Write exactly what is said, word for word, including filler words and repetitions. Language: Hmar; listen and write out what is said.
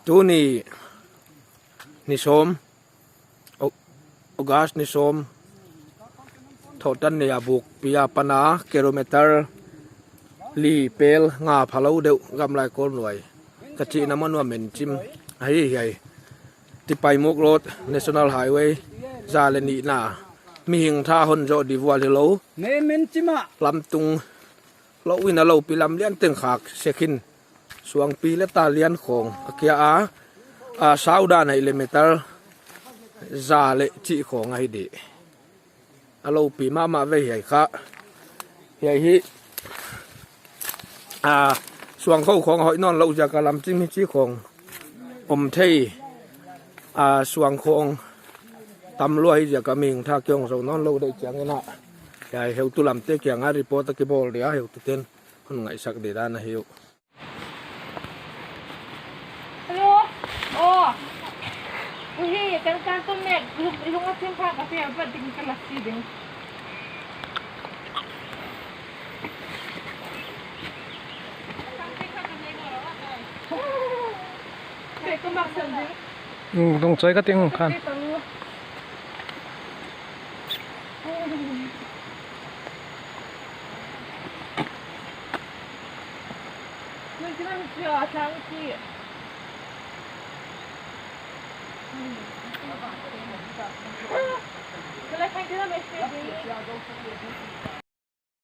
Tuni ni sawm, Au-, August ni sawm, Thawhṭanni a bûk pia pana kilometer li pel nga pha lo deu gamlai kawlnuai ka china hmun a Menchim a hi hiai. Tipaimukh Road, National Highway za le nihna, mihing ṭha hon zawh di vual hi lo. Nei Menchim a. Lamtung lo in a lopi lam lian teng khak sekin Suangpi le Talian khawng a kia a, a sau dan a hi le meter za le chih khawng a hi di. A lopi mama ve hiai kha. Hiai hi, a, suangkho khawng a hoih nawn lo ziaka lam chim hi chi khawng awm thei. A, suangkhawng tam lua hi ziaka mihing ṭha ki hong zo nawn lo deu chiang ina. Hiai heutu lam te kianga report a kibawl dia, heutu ten hon ngaihsak di dan a hi u. Hello. Oh. Ui, kan kan tu mek, lung, lung a chim pha ka fe, ba ding ka la si ding. Fe ko mak san ding. Dung choi ka ting khan. Fe ko lu.